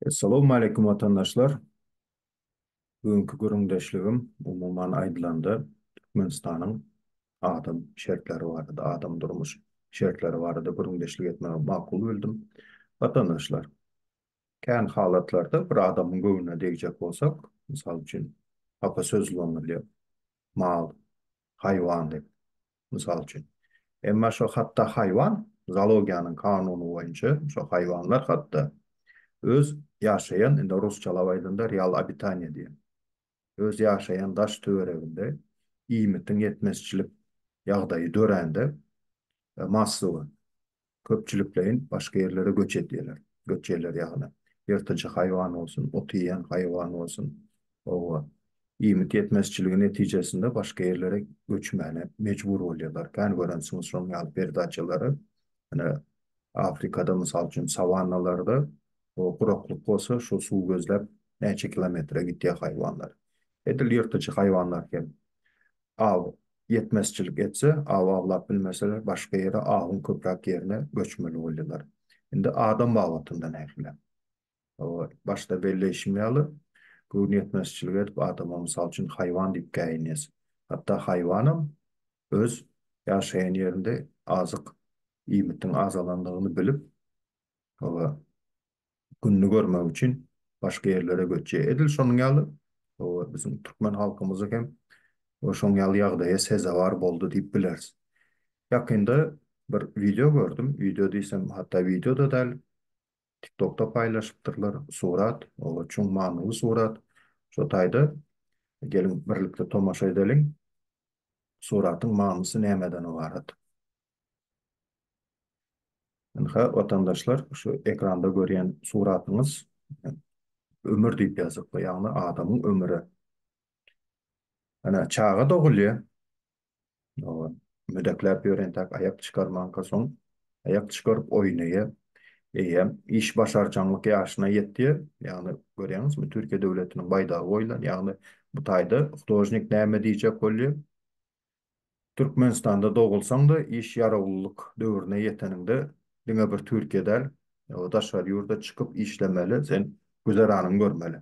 Essalawmaleýkum watandaşlar! Bugünki gürrüňdeşligim umuman aýdylanda Türkmenistanyň adam şertleri barada, adam durmuş şertleri barada gürrüňdeşlik etmegi makul bildim. Watandaşlar, kän halatlarda bir adamyň göwnüne degjek bolsak, mysal üçin, hapa söz ulanylýar, mal, haýwan diýip. Mysal üçin. Emma şo hatda haýwan, zoologiýanyň kanuny boýunça, şo haýwanlar hatda öz ýaşaýan, indi rusçalap aýdanda real obitaniýa diýen, öz ýaşaýan daş-töwereginde iýmitiň ýetmezçilik ýagdaýy dörände massowy köpçülikleýin başga ýerlere göç edýärler. Göçýärler ýagny ýyrtyjy haýwan bolsun, ot iýýän haýwan bolsun, oba iýmit ýetmezçiligi netijesinde başga ýerlere göçmäne mejbur bolýarlar. Kän görensiňiz şonuň ýaly peredaçalary. Ine, Afrikada mysal üçin sawannalarda guraklyk bolsa şo suw gözläp näçe kilometre gidýär haýwanlar. Edil ýyrtyjy haýwanlar hem Aw ýetmezçilik etse, aw awlap bilmeseler, başga ýere, awyň köpräk ýerine göçmeli bolýarlar. Indi adam babatynda nähili? Hawa, başda belleýşim ýaly, göwün ýetmezçilik edip adama, mysal üçin, haýwan diýip käýinýäs. Hatda haýwanam öz ýaşaýan ýerinde azyk, iýmitiň azalandygyny bilip, hawa, gününi görmek üçin başga ýerlere göçýär. Edil şonuň ýaly, biziň türkmen halkymyzy hem şonuň ýaly ýagdaýa sezewar boldy diýip bileris. Ýakynda bir wideo gördüm. Wideo diýsem, hatda wideo-da däl. TikTokda paýlaşypdyrlar. Surat, o çuň manyly surat. Şo taýda geliň birlikde tomaşa edeliň. Suratyň manysy nämeden ybarat? Ynha, watandaşlar, şu ekranda görýän suratyňyz ömür diýip ýazykly, ýagny adamyň ömri. Ene, çaga dogulýar. Müdekläp ýör entäk aýak çykarmanka soň aýak çykaryp oýnaýar. Eýýäm iş başarjaňlyk ýaşyna ýetýär. Ýagny görýäňizmi, Türkiýe döwletiniň baýdagy goýlan. Ýagny bu taýda hudožnik näme diýjek bolýar? Türkmenistanda dogulsaň-da, iş ýarawlylyk döwrüne ýeteniňde diňe bir Türkiýe däl, daşary ýurda çykyp işlemeli, sen güzeranyňy görmeli.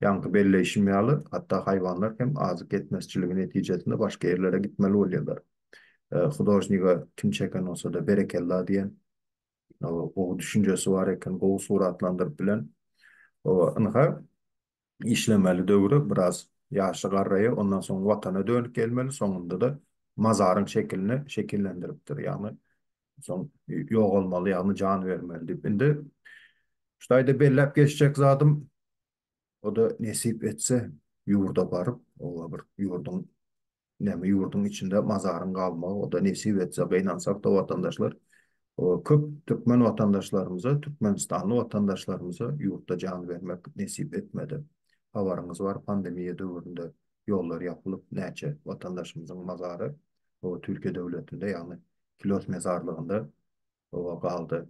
Ýaňky belleýşim ýaly, hatda haýwanlar hem azyk ýetmezçiligi netijesinde başga ýerlere gitmeli bolýarlar. Hudožnige kim çeken bolsa-da berekella diýen, gowy düşünjesi bar eken, gowy suratlandyryp bilen. Ynha, işlemeli döwri biraz ýaşy garraýar, ondan soň watana dönüp gelmeli, soňunda-da mazaryň şekilini şekillendiripdir, ýagny soň ýogalmaly, ýagny jan bermeli diýip. Indi şu taýda belläp geçjek zadym, o-da nesip etse ýurda baryp, oba bir ýurduň Näme ýurduň içinde mazaryň galmagy o-da nesip etse gynansak-da watandaşlar köp türkmen watandaşlarymyza türkmenistanly watandaşlarymyza ýurtda jan bermek nesip etmedi. Habaryňyz bar pandemiýa döwründe ýollar ýapylyp näçe watandaşymyzyň mazary o Türkiýe döwletinde ýagny Kilos mezarlygynda o galdy.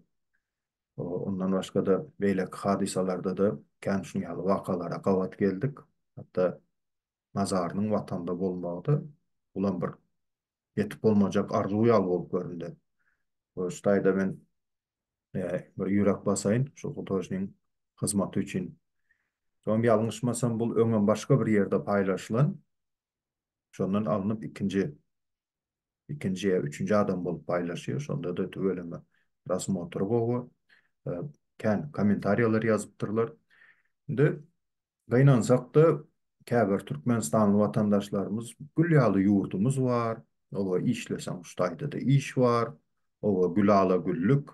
Ondan başga-da beýleki hadysalarda-da kän şuň ýaly wakalara gabat geldik. Hatda mazarynyň watanda bolmagy-da bulam bir ýetip bolmajak arzuw ýaly bolup göründi. Şu taýda men bir ýürek basaýyn şu hudožnigiň hyzmaty üçin. Soňam ýalňyşmasam bul öňem başga bir ýerde paýlaşylan, şondan alnyp ikinji ikinji ýa üçünji adam bolup paýlaşýar. Şonda-da tüweleme prosmotry gowy. Kän kommentariýalar ýazypdyrlar. Indi Gynansak-da, käbir türkmenistanly watandaşlarymyz gül ýaly ýurdumyz bar, oba işleseň şu taýda-da iş bar, oba gülala-güllük,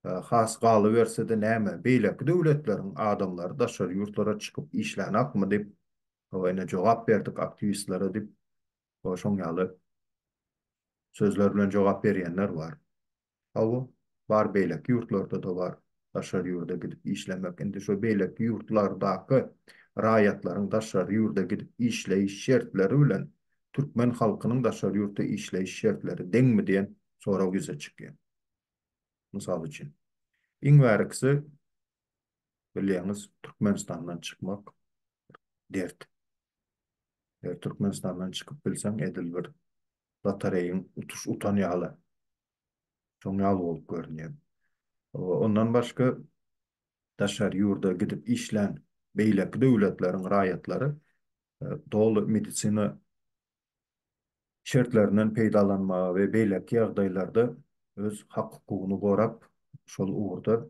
has galyberse-de näme, beýleki döwletleriň adamlary daşary ýurtlara çykyp işlänakmy diýip, oba ine jogap berdik aktiwistlere diýip, oba şoň ýaly sözler bilen jogap berýänler bar. Hawa, bar beýleki ýurtlarda-da bar daşary ýurda gidip işlemek. Indi şo beýleki ýurtlardaky raýatlaryň daşary ýurda gidip işleýiş şertleri bilen türkmen halkynyň daşary ýurtda işleýiş şertleri deňmi diýen sorag ýüze çykýar. Mysal üçin, iň bärikisi bilýäňiz Türkmenistandan çykmak dert. Eger Türkmenistandan çykyp bilseň edil bir lotoreýiň utuş utan ýaly. Şoň ýaly bolup görünýär. Ondan başga. Daşary ýurda gidip işlän beýleki döwletleriň raýatlary doly medisina şertlerinden peýdalanmaga we beýleki ýagdaýlarda öz hak-hukugyny gorap, şol ugurda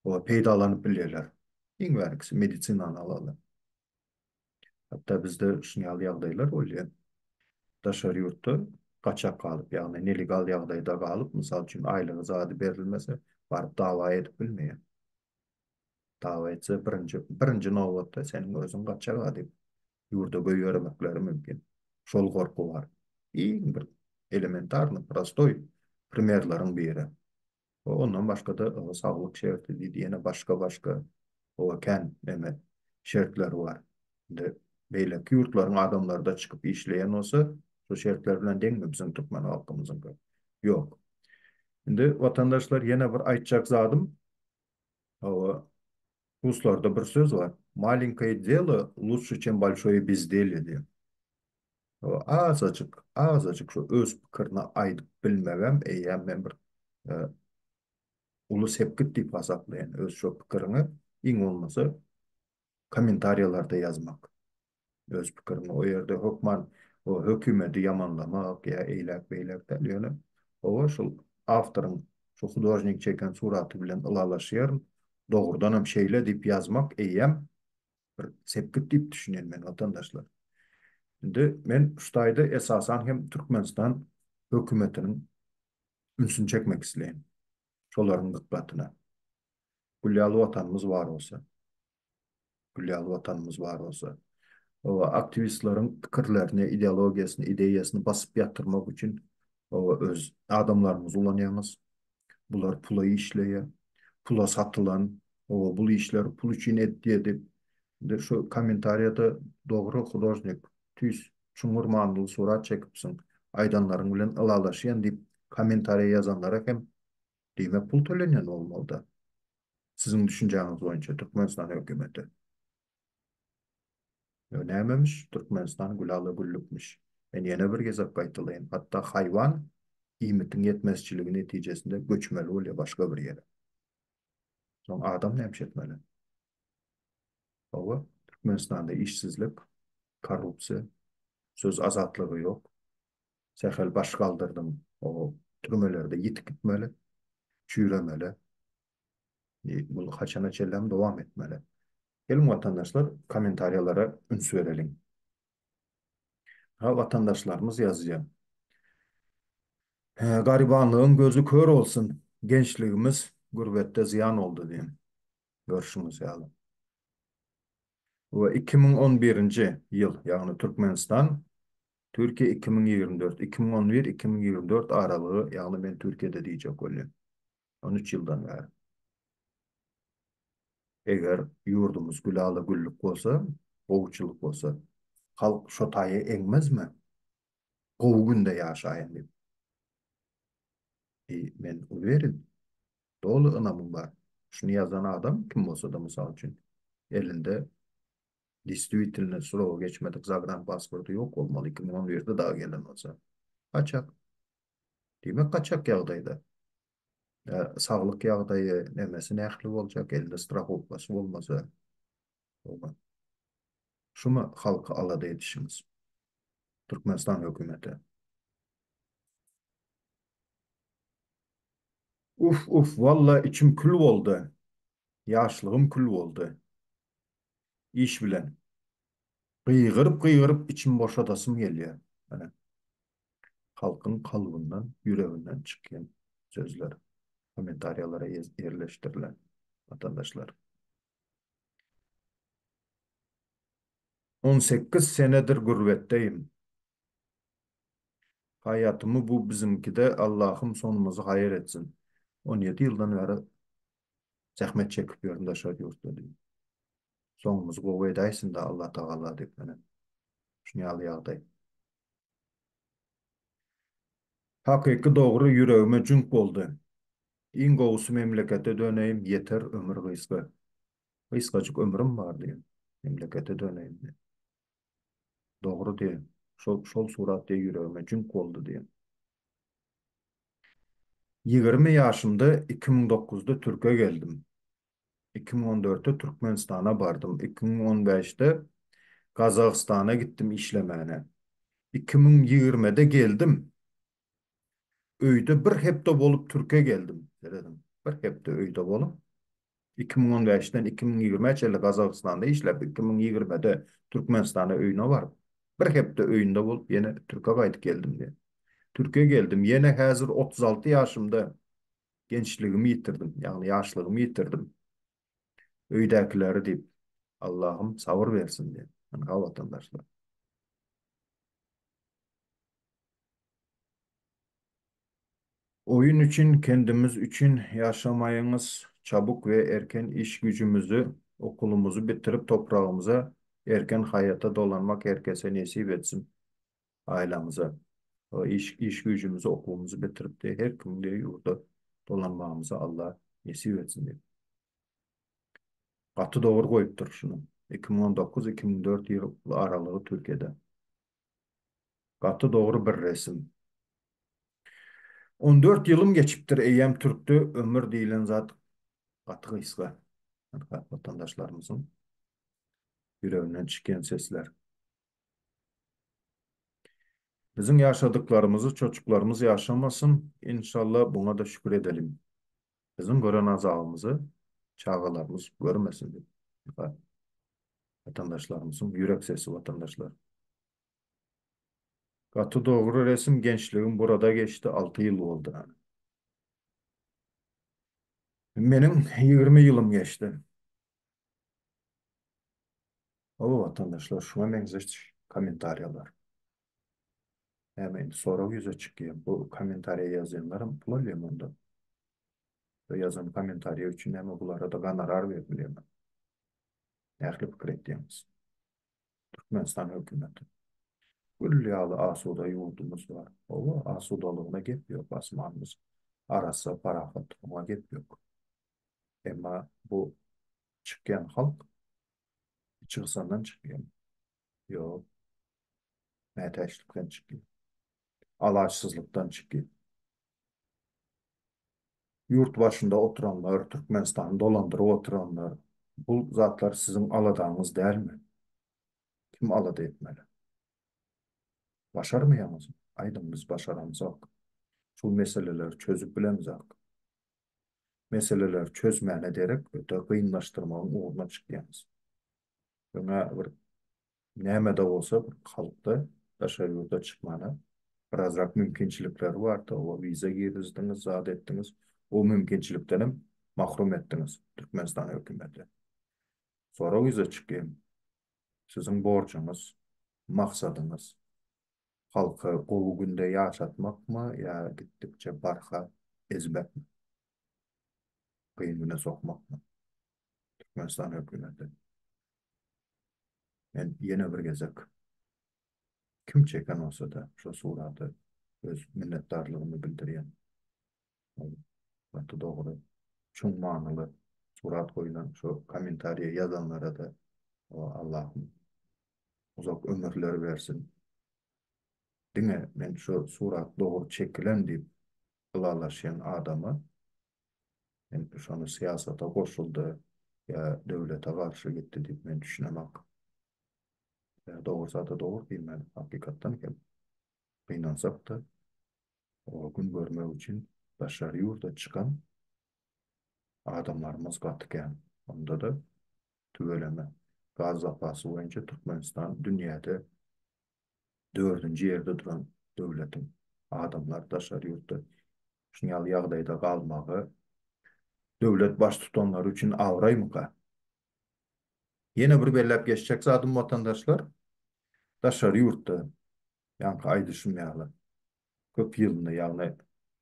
peýdalanyp bilýärler. Iň bärkisi medisinany alaly. Hatda bizde şuny ýaly ýagdaýlar bolýar. Daşary ýurtda gaçak galyp, ýagny nelegal ýagdaýda galyp, mysal üçin, aýlygy zady berilmese, baryp dawa edip bilmeýär. Dawa etse, birinji, birinji nobatda seniň özüň gaçaga diýip, ýurda goýbermekleri mümkin. Şol gorky bar. Iň bir elementarnyý, prostoý primerleriň biri. Ondan başga-da saglyk şerti diýdi, ýene başga-başga oba kän neme şertleri bar. Indi beýleki ýurtlaryň adamlary-da çykyp işleýän bolsa, şu şertler bilen deňmi biziň türkmen halkymyzyňky? Ýok. Indi watandaşlar ýene bir aýtjak zadym, hawa, ruslarda bir söz bar, Malenkoe delo lutşe, çem bolşoe bezdelýe diýen. Azajyk, azajyk şu öz pikirini aýdyp bilmegem eýýäm men bir uly sepgit diýip hasaplaýan. Öz şo pikiriňi iň bolmasa kommentariýalarda ýazmak. Öz pikirini o ýerde hökman o hökümeti ýamanlamak ýa eýläk-beýläk däl, ýöne hawa şul awtoryň şu hudožnik çeken suraty bilen ylalaşýaryn, dogrudanam şeýle diýip ýazmak eýýäm bir sepgit diýip düşünýän men watandaşlar. Indi men şu taýda esasan hem Türkmenistan hökümetiniň ünsüni çekmek isleýän. Şolaryň dykgatyna. Gül ýaly watanymyz bar bolsa. Gül ýaly watanymyz bar bolsa. Owa aktiwistleriň pikirlerini, ideologiýasyny, ideýasyny basyp ýatyrmak üçin owa öz adamlarymyzy ulanýaňyz. Bular pula işleýär. Pula satylan, oba bul işleri pul üçin etýär diýip. Indi şu kommentariýada dogry hudožnik, tüýs çuňňur manyly surat çekipsiň, aýdanlaryň bilen ylalaşýan diýip kommentariýa ýazanlara hem diýmek pul tölenýän bolmalyda. Siziň düşünjäňiz boýunça Türkmenistan hökümeti. Ýo nämemiş, Türkmenistan gülala-güllükmiş. Men ýene bir gezek gaýtalaýyn, hatda haýwan iýmitiň ýetmezçiligi netijesinde göçmeli bolýar başga bir ýere. Soň adam näme etmeli? Hawa, Türkmenistanda işsizlik, korrupsiýa, söz azatlygy ýok. Sähel baş galdyrdyň, o türmelerde ýitip gitmeli, çüýremeli. Bu haçana çenlem dowam etmeli. Geliň watandaşlar kommentariýalara üns bereliň. Ha watandaşlarymyz ýazýar. Garibanlygyň gözi kör bolsun, gençligimiz gürbetde zyýan boldy diýen. Görşüňiz ýaly. We 2011-nji ýyl, ýagny Türkmenistan Türkiýe 2024, 2011, 2024 aralygy, ýagny men Türkiýede diýjek bolýan. 13 ýyldan bäri. Eger ýurdumyz gülala-güllük bolsa, gowuçylyk bolsa, halk şo taýa eňmezmi? Gowy günde ýaşaýyn diýip. I men uwerin, doly ynamym bar. Şuny ýazan adam kim bolsa-da, mysal üçin, elinde distwitelno srogy geçmedik zagran pasporty ýok bolmaly, 2011-de dagy gelen bolsa. Gaçak. Diýmek, gaçak ýagdaýda. Saglyk ýagdaýy nemesi nähli boljak, elinde strahowkasy bolmasa. Şumy halky alada edişiňiz? Türkmenistan hökümeti. Uf uf walla içim kül boldy. Ýaşlygym kül boldy. Iş bilen. Gygyryp gygyryp içim boşadasym gelýär. Ene. Halkyň kalbyndan, ýüreginden çykýan sözler kommentariýalara ýerleşdirilen watandaşlar. 18 senedir gurbetdeýim. Haýatymy bu biziňkide Allahym sonumyzy haýyr etsin. 17 ýyldan bäri zähmet çekip ýörün daşary ýurtda diýip. Soňumyzy gowy edäýsin-dä Allatagala diýip mene. Şuny ýaly ýagdaý. Hakyky dogry ýüregime jüňk boldy. Iň gowusy memlekete döneýin ýeter ömür gysga. Gysgajyk ömrüm bar diýen. Memlekete döneýin diýen. Dogry diýen. Şol şol surat diýe ýüregime jüňk boldy diýen. 20 ýaşymda 2009-da Türke geldim. 2014-de Türkmenistana bardym. 2015-de Gazagystana gitdim işlemäne. 2020-de geldim. Öýde bir hepde bolup Türke geldim. Serediň, bir hepde öýde bolup, 2015-den 2020-ä çenli Gazagystanda işläp, 2020-de Türkmenistana öýüne baryp, bir hepde öýünde bolup, ýene Türke gaýdyp geldim diýýär. Türke geldim. Ýene häzir 36 ýaşymda gençligimi ýitirdim, ýagny ýaşlygymy ýitirdim. Öýdäkileri diýip, Allahym sabyr bersin diýip. Ynha watandaşlar. Oýun üçin kendimiz üçin ýaşamaýyňyz çabuk we erken iş güjümizi okulumyzy bitirip topragymyza erken haýata dolanmak herkese nesip etsin ailamyza iş iş güjümizi okuwymyzy bitirip de her kim de ýurda dolanmagymyzy Alla nesip etsin diýip. Gaty dogry goýupdyr şuny. 2019 2004 ýyl aralygy Türkiýede. Gaty dogry bir resim. 14 ýylym geçipdir eýýäm türkde ömür diýilen zat gaty gysga. Watandaşlarymyzyň ýüreginden çykýan sesler. Biziň ýaşadyklarymyzy çoçuklarymyz ýaşamasyn, inşallah buňa-da şükür edelim. Biziň gören azabymyzy çagalarymyz görmesin diýip. Watandaşlarymyzyň ýürek sesi watandaşlar. Gaty dogry resim gençligim burada geçdi 6 ýyl boldy. Meniň 20 ýylym geçdi. Hawa watandaşlar şuňa meňzeş kommentariýalar. Näme indi sorag ýüze çykýar. Bu kommentariýa ýazýanlaram pul alýarmy onda? Bu ýazan kommentariýa üçin näme bulara-da gonorar berilýärmi? Nähili pikir etýäňiz? Türkmenistan hökümeti. Gül ýaly asuda ýurdumyz bar. Hawa, asudalygyna gep ýok, asmanymyz arassa, parahat, oňa gep ýok. Emma bu çykýan halk içgysandan çykýarmy? Ýok. Mätäçlikden çykýar. Alaçsyzlykdan çykýar. Ýurt başynda oturanlar, Türkmenistany dolandyryp oturanlar, bu zatlar siziň aladaňyz dälmi? Kim alada etmeli? Başarmaýaňyzmy? Aýdyň, biz başaramzok. Şul meseleleri çözüp bilemzok. Meseleleri çözmäne derek öte gynlaşdyrmagyň ugruna çykýaňyz. Öňä bir näme-de bolsa bir halkda daşary ýurda çykmana birazrak mümkinçilikleri bardy. Oba wiza girizdiňiz, zat etdiňiz. O mümkinçilikdenem mahrum etdiňiz Türkmenistan hökümeti. Sorag ýüze çykýar. Siziň borjuňyz, maksadyňyz halky gowy günde ýaşatmakmy ýa gitdikçe barha ezmekmi? Kyn güne sokmakmy? Türkmenistan hökümeti. Men ýene bir gezek kim çeken bolsa-da şo suraty öz minnetdarlygymy bildirýän. Gaty dogry, çuň manyly surat goýlan şo kommentariýa ýazanlara-da Allahym uzak ömürler bersin. Diňe men şo surat dogry çekilen diýip ylalaşýan adama men şony syýasata goşuldy ýa döwlete garşy gitdi diýip men düşünemok. Ýa dogry zada dogry diýmeli hakykatdan hem gynansak-da o gün görmek üçin daşary ýurda çykan adamlarymyz gaty kän. Onda-da tüweleme gaz zapasy boýunça Türkmenistan dünýäde dördünji ýerde duran döwletiň adamlar daşary ýurtda şuny ýaly ýagdaýda galmagy döwlet baştutanlary üçin abraýmyka? Ýene bir belläp geçjek zadym watandaşlar, daşary ýurtda ýaňky aýdyşym ýaly köp ýylyny ýagny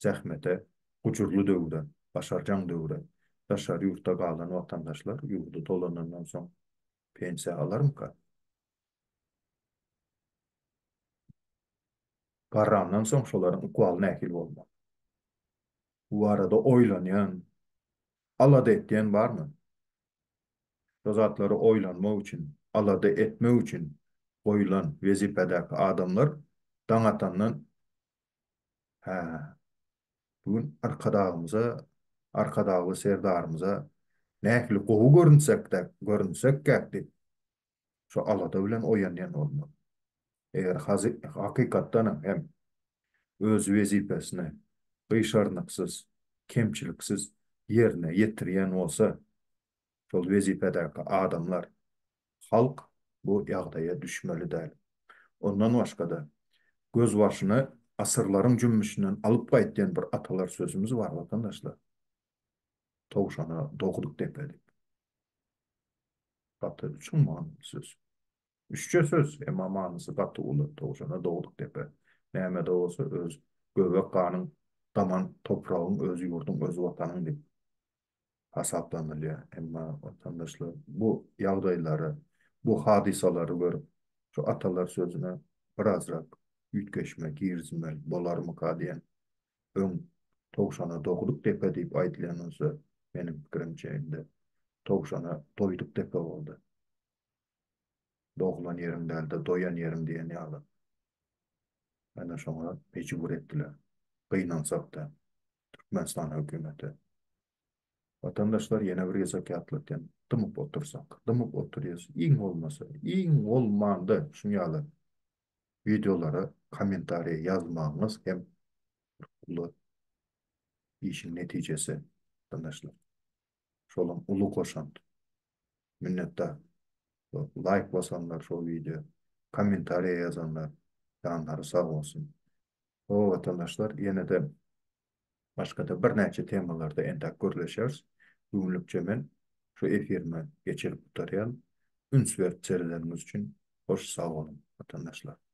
zähmete gujurly döwre, başarjaň döwre daşary ýurtda galan watandaşlar ýurda dolanandan soň pensiýa alarmyka? Garrandan soň şolaryň ykbaly nähili bolmaly? Bu barada oýlanýan, alada etýän barmy? Şo zatlary oýlanmak üçin, alada etmek üçin goýlan wezipedäki adamlar daň atandan Hä, bu gün Arkadagymyza, Arkadagly Serdarymyza. Nähili gowy görünsekdäk, görünsekkäk diýip, şo alada bilen oýanýan bolmaly. Eger hakykatdanam hem öz wezipesini gyşarnyksyz, kemçiliksiz ýerine ýetirýän bolsa, şol wezipedäki adamlar, halk bu ýagdaýa düşmeli däl. Ondan başga-da, gözbaşyny asyrlaryň jümmüşinden alyp gaýtýan bir atalar sözümiz bar, watandaşlar. Towşana dogduk depe diýip. Gaty çuň manyly söz. Üçje söz, emma manysy gaty uly, Towşana dogduk depe. Näme-de bolsa öz göbek ganyň daman topragyň, öz ýurduň, öz watanyň diýip hasaplanylýar. Emma watandaşlar bu ýagdaýlary, bu hadysalary görüp, şu atalar sözüne birazrak üýtgeşme girizmeli bolarmyka diýen öň Towşana dogduk depe diýip aýdylýan bolsa, meniň pikirimçe indi Towşana doýduk depe boldy. Doglan ýeriň däl-de, doýan ýeriň diýen ýaly. Ene şoňa mejbur etdiler. Gynansak-da, Türkmenistan hökümeti. Watandaşlar ýene bir gezek ýatlatýan, dymyp otursak, dymyp oturýas, iň bolmasa, iň bolmanda şuň ýaly wideolara kommentariýa ýazmagyňyz hem bir uly işiň netijesi watandaşlar. Şolam uly goşant. Minnetdar. Laýk basanlar şol wideo, kommentariýa ýazanlar janlary sag bolsun. Hawa watandaşlar ýene-de başga-da birnäçe temalarda entäk gürleşeris. Bu günlükçe men şu efirimi geçirip gutarýan. Üns berip seredeniňiz üçin hoş sag boluň watandaşlar.